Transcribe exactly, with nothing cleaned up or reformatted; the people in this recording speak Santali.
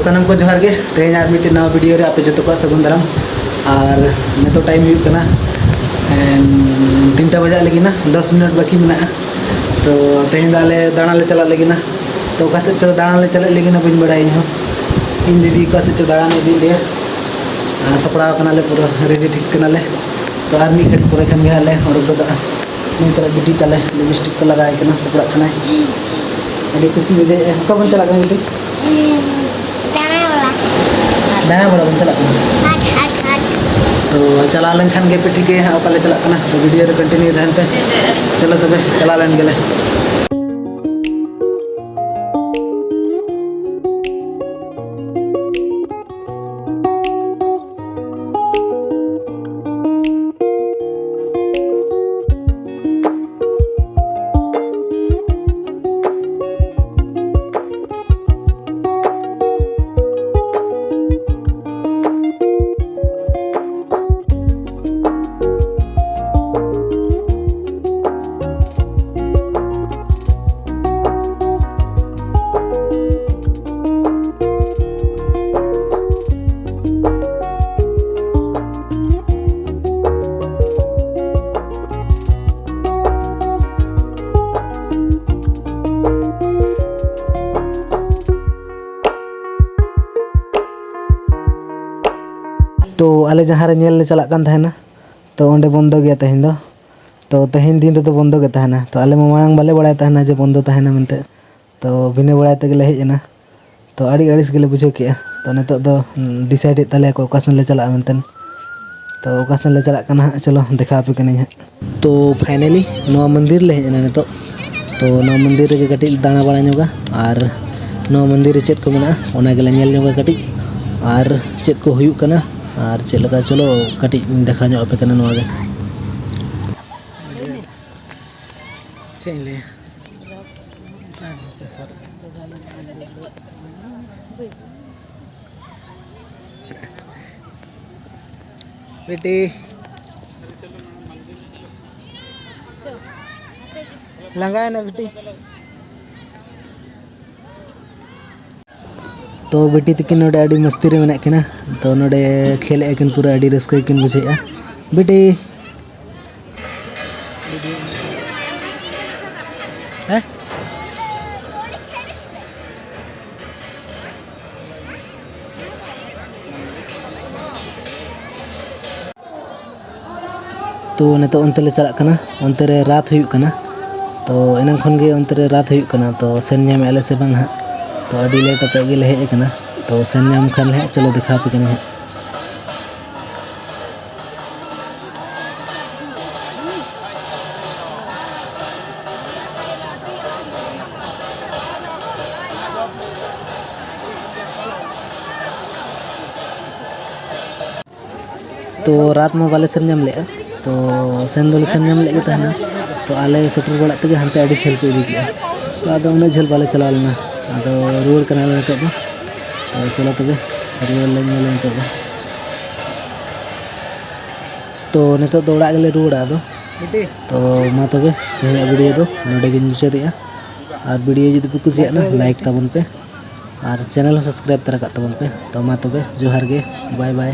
ᱥᱟᱱᱟᱢ ᱠᱚ ᱡᱚᱦᱟᱨ ᱜᱮ᱾ ᱛᱮᱦᱮᱧ ᱟᱨ ᱢᱤᱫᱴᱮᱱ ᱱᱟᱣᱟ ᱵᱷᱤᱰᱤᱭᱳ ᱨᱮ ᱟᱯᱮ ᱡᱚᱛᱚ ᱠᱚᱣᱟᱜ ᱥᱟᱹᱜᱩᱱ ᱫᱟᱨᱟᱢ᱾ ᱟᱨ ᱱᱤᱛᱚᱜ ᱴᱟᱭᱤᱢ ᱦᱩᱭᱩᱜ ᱠᱟᱱᱟ, ᱮᱢ, ᱛᱤᱱᱴᱟ ᱵᱟᱡᱟᱜ ᱞᱟᱹᱜᱤᱫ ᱱᱟ, ᱫᱚᱥ ᱢᱤᱱᱤᱴ ᱵᱟᱹᱠᱤ ᱢᱮᱱᱟᱜᱼᱟ᱾ ᱛᱚ ᱛᱮᱦᱮᱧ ᱫᱚ ᱟᱞᱮ ᱫᱟᱬᱟᱱ ᱞᱮ ᱪᱟᱞᱟᱜ ᱞᱟᱹᱜᱤᱫ ᱱᱟ᱾ ᱛᱚ ᱚᱠᱟ ᱥᱮᱫ ᱪᱚ ᱫᱟᱬᱟᱱ ᱞᱮ ᱪᱟᱞᱟᱜ ᱞᱟᱹᱜᱤᱫ ᱱᱟ, ᱵᱟᱹᱧ ᱵᱟᱲᱟᱭᱟ ᱤᱧ ᱦᱚᱸ᱾ ᱤᱧ ᱫᱤᱫᱤ ᱚᱠᱟ ᱥᱮᱫ ᱪᱚ ᱫᱟᱬᱟᱱ ᱤᱫᱤᱭᱮᱫ ᱞᱮᱭᱟ᱾ ᱟᱨ ᱥᱟᱯᱲᱟᱣ ᱠᱟᱱᱟᱞᱮ, ᱯᱩᱨᱟᱹ ᱨᱮᱰᱤ ᱴᱷᱤᱠ ᱠᱟᱱᱟᱞᱮ᱾ ᱛᱚ ᱟᱨ ᱢᱤᱫ ᱜᱷᱟᱹᱲᱤᱡ ᱯᱚᱨᱮ ᱠᱷᱟᱱ ᱜᱮ ᱦᱟᱸᱜ ᱞᱮ ᱚᱰᱚᱠ ᱜᱚᱫᱚᱜᱼᱟ᱾ ᱱᱩᱭ ᱛᱟᱞᱮ ᱵᱤᱴᱤ ᱛᱟᱞᱮ ᱞᱤᱯᱥᱴᱤᱠ ᱠᱚ ᱞᱟᱜᱟᱣ ᱟᱭ ᱠᱟᱱᱟ, ᱥᱟᱯᱲᱟᱜ ᱠᱟᱱᱟᱭ᱾ ᱟᱹᱰᱤ ᱠᱩᱥᱤ ᱵᱩᱡᱷᱟᱹᱣᱮᱫᱼᱟ᱾ ᱚᱠᱟ ᱵᱚᱱ ᱪᱟᱞᱟᱜ ᱠᱟᱱᱟ ᱵᱤᱴᱤ? ᱫᱟᱬᱟ ᱵᱟᱲᱟ᱾ ᱫᱟᱬᱟ ᱵᱟᱲᱟ ᱵᱚᱱ ᱪᱟᱞᱟᱜ ᱠᱟᱱᱟ᱾ ᱦᱟᱴ, ᱦᱟᱴ, ᱦᱟᱴ᱾ ᱛᱚ ᱪᱟᱞᱟᱣ ᱞᱮᱱᱠᱷᱟᱱ ᱜᱮ ᱯᱮ ᱴᱷᱤᱠᱟᱹᱭᱟ ᱦᱟᱸᱜ ᱚᱠᱟ ᱞᱮ ᱪᱟᱞᱟᱜ ᱠᱟᱱᱟ᱾ ᱛᱚ ᱵᱷᱤᱰᱤᱭᱳ ᱨᱮ ᱠᱚᱱᱴᱤᱱᱤᱭᱩ ᱛᱟᱦᱮᱱ ᱯᱮ᱾ ᱪᱚᱞᱚ ᱛᱚᱵᱮ ᱪᱟᱞᱟᱣ ᱞᱮᱱ ᱜᱮᱞᱮ᱾ ᱛᱚ ᱟᱞᱮ ᱡᱟᱦᱟᱸ ᱨᱮ ᱧᱮᱞ ᱞᱮ ᱪᱟᱞᱟᱜ ᱠᱟᱱ ᱛᱟᱦᱮᱱᱟ, ᱛᱚ ᱚᱸᱰᱮ ᱵᱚᱱᱫᱚ ᱜᱮᱭᱟ ᱛᱮᱦᱮᱧ ᱫᱚ᱾ ᱛᱚ ᱛᱮᱦᱮᱧ ᱫᱤᱱ ᱨᱮᱫᱚ ᱵᱚᱱᱫᱚ ᱜᱮ ᱛᱟᱦᱮᱱᱟ᱾ ᱛᱚ ᱟᱞᱮ ᱢᱟ ᱢᱟᱲᱟᱝ ᱵᱟᱞᱮ ᱵᱟᱲᱟᱭ ᱛᱟᱦᱮᱱᱟ ᱡᱮ ᱵᱚᱱᱫᱚ ᱛᱟᱦᱮᱱᱟ ᱢᱮᱱᱛᱮ᱾ ᱛᱚ ᱵᱤᱱᱟᱹ ᱵᱟᱲᱟᱭ ᱛᱮᱜᱮ ᱞᱮ ᱦᱮᱡ ᱮᱱᱟ᱾ ᱛᱚ ᱟᱹᱰᱤ ᱟᱹᱲᱤᱥ ᱜᱮᱞᱮ ᱵᱩᱡᱷᱟᱹᱣ ᱠᱮᱜᱼᱟ᱾ ᱛᱚ ᱱᱤᱛᱚᱜ ᱫᱚ, ᱩᱸ, ᱰᱤᱥᱟᱭᱤᱰ ᱮᱫ ᱛᱟᱞᱮᱭᱟ ᱠᱚ ᱚᱠᱟ ᱥᱮᱱ ᱞᱮ ᱪᱟᱞᱟᱜᱼᱟ ᱢᱮᱱᱛᱮ᱾ ᱛᱚ ᱚᱠᱟ ᱥᱮᱱ ᱞᱮ ᱪᱟᱞᱟᱜ ᱠᱟᱱᱟ ᱦᱟᱸᱜ, ᱪᱚᱞᱚ ᱫᱮᱠᱷᱟᱣ ᱟᱯᱮ ᱠᱟᱹᱱᱟᱹᱧ ᱦᱟᱸᱜ᱾ ᱛᱚ ᱯᱷᱟᱭᱱᱟᱞᱤ ᱱᱚᱣᱟ ᱢᱚᱱᱫᱤᱨ ᱞᱮ ᱦᱮᱡ ᱮᱱᱟ ᱱᱤᱛᱚᱜ᱾ ᱛᱚ ᱱᱚᱣᱟ ᱢᱚᱱᱫᱤᱨ ᱨᱮᱜᱮ ᱠᱟᱹᱴᱤᱡ ᱞᱮ ᱫᱟᱬᱟ ᱵᱟᱲᱟ ᱧᱚᱜᱟ ᱟᱨ ᱱᱚᱣᱟ ᱢᱚᱱᱫᱤᱨ ᱨᱮ ᱪᱮᱫ ᱠᱚ ᱢᱮᱱᱟᱜᱼᱟ ᱚᱱᱟ ᱜᱮᱞᱮ ᱧᱮᱞ ᱧᱚᱜᱟ ᱠᱟᱹᱴᱤᱡ, ᱟᱨ ᱪᱮᱫ ᱠᱚ ᱦᱩᱭᱩᱜ ᱠᱟᱱᱟ ᱟᱨ ᱪᱮᱫ ᱞᱮᱠᱟ, ᱪᱚᱞᱚ ᱠᱟᱹᱴᱤᱡ ᱤᱧ ᱫᱮᱠᱷᱟᱣ ᱧᱚᱜ ᱟᱯᱮ ᱠᱟᱱᱟ ᱱᱚᱣᱟ ᱜᱮ᱾ ᱪᱮᱫ ᱤᱧ ᱞᱟᱹᱭᱟ? ᱵᱤᱴᱤ᱾ ᱞᱟᱸᱜᱟᱭᱮᱱᱟ ᱵᱤᱴᱤ᱾ ᱛᱚ ᱵᱤᱴᱤ ᱛᱤᱠᱤᱱ ᱱᱚᱰᱮ ᱟᱹᱰᱤ ᱢᱟᱹᱥᱛᱤ ᱨᱮ ᱢᱮᱱᱟᱜ ᱠᱤᱱᱟ᱾ ᱛᱚ ᱱᱚᱰᱮ ᱠᱷᱮᱞᱮᱜᱼᱟ ᱠᱤᱱ, ᱯᱩᱨᱟᱹ ᱟᱹᱰᱤ ᱨᱟᱹᱥᱠᱟᱹ ᱜᱮᱠᱤᱱ ᱵᱩᱡᱷᱟᱹᱣᱮᱫᱼᱟ᱾ ᱵᱤᱴᱤ᱾ ᱦᱮᱸ? ᱛᱚ ᱱᱤᱛᱚᱜ ᱚᱱᱛᱮ ᱞᱮ ᱪᱟᱞᱟᱜ ᱠᱟᱱᱟ, ᱚᱱᱛᱮ ᱨᱮ ᱨᱟᱛ ᱦᱩᱭᱩᱜ ᱠᱟᱱᱟ᱾ ᱛᱚ ᱮᱱᱟᱝ ᱠᱷᱚᱱ ᱜᱮ ᱚᱱᱛᱮ ᱨᱮ ᱨᱟᱛ ᱦᱩᱭᱩᱜ ᱠᱟᱱᱟ, ᱛᱚ ᱥᱮᱱ ᱧᱟᱢᱮᱫᱼᱟ ᱞᱮ ᱥᱮ ᱵᱟᱝ ᱦᱟᱸᱜ᱾ ᱛᱚ ᱟᱹᱰᱤ ᱞᱮᱴ ᱟᱛᱮᱫ ᱜᱮᱞᱮ ᱦᱮᱡ ᱟᱠᱟᱱᱟ᱾ ᱛᱚ ᱥᱮᱱ ᱧᱟᱢ ᱠᱷᱟᱱ ᱞᱮ ᱦᱟᱸᱜ, ᱪᱚᱞᱚ ᱫᱮᱠᱷᱟᱣ ᱟᱯᱮ ᱠᱟᱱᱟ ᱦᱟᱸᱜ᱾ ᱛᱚ ᱨᱟᱛ ᱢᱟ ᱵᱟᱞᱮ ᱥᱮᱱ ᱧᱟᱢ ᱞᱮᱫᱼᱟ, ᱛᱚ ᱥᱮᱱ ᱫᱚᱞᱮ ᱥᱮᱱ ᱧᱟᱢ ᱞᱮᱫ ᱜᱮ ᱛᱟᱦᱮᱱᱟ᱾ ᱛᱚ ᱟᱞᱮ ᱥᱮᱴᱮᱨ ᱵᱟᱲᱟᱜ ᱛᱮᱜᱮ ᱦᱟᱱᱛᱮ ᱟᱹᱰᱤ ᱡᱷᱟᱹᱞ ᱠᱚ ᱤᱫᱤ ᱠᱮᱫᱼᱟ᱾ ᱛᱚ ᱟᱫᱚ ᱩᱱᱟᱹᱜ ᱡᱷᱟᱹᱞ ᱵᱟᱞᱮ ᱪᱟᱞᱟᱣ ᱞᱮᱱᱟ, ᱟᱫᱚ ᱨᱩᱣᱟᱹᱲ ᱠᱟᱱᱟᱞᱮ ᱱᱤᱛᱚᱜ ᱫᱚ᱾ ᱛᱚ ᱪᱚᱞᱚ ᱛᱚᱵᱮ, ᱨᱩᱣᱟᱹᱲ ᱞᱮ ᱧᱮᱞᱟ ᱱᱤᱛᱚᱜ ᱫᱚ᱾ ᱛᱚ ᱱᱤᱛᱚᱜ ᱫᱚ ᱚᱲᱟᱜ ᱜᱮᱞᱮ ᱨᱩᱣᱟᱹᱲᱟ ᱟᱫᱚ᱾ ᱛᱚ ᱢᱟ ᱛᱚᱵᱮ, ᱛᱮᱦᱮᱧᱟᱜ ᱵᱷᱤᱰᱤᱭᱳ ᱫᱚ ᱱᱚᱰᱮ ᱜᱤᱧ ᱢᱩᱪᱟᱹᱫᱮᱜᱼᱟ᱾ ᱟᱨ ᱵᱷᱤᱰᱤᱭᱳ ᱡᱩᱫᱤ ᱯᱮ ᱠᱩᱥᱤᱭᱟᱜᱼᱟ, ᱞᱟᱭᱤᱠ ᱛᱟᱵᱚᱱ ᱯᱮ ᱟᱨ ᱪᱮᱱᱮᱞ ᱦᱚᱸ ᱥᱟᱵᱥᱠᱨᱟᱭᱤᱵ ᱛᱟᱨᱟ ᱠᱟᱜ ᱛᱟᱵᱚᱱ ᱯᱮ᱾ ᱛᱚ ᱢᱟ ᱛᱚᱵᱮ, ᱡᱚᱦᱟᱨ ᱜᱮ, ᱵᱟᱭ ᱵᱟᱭ᱾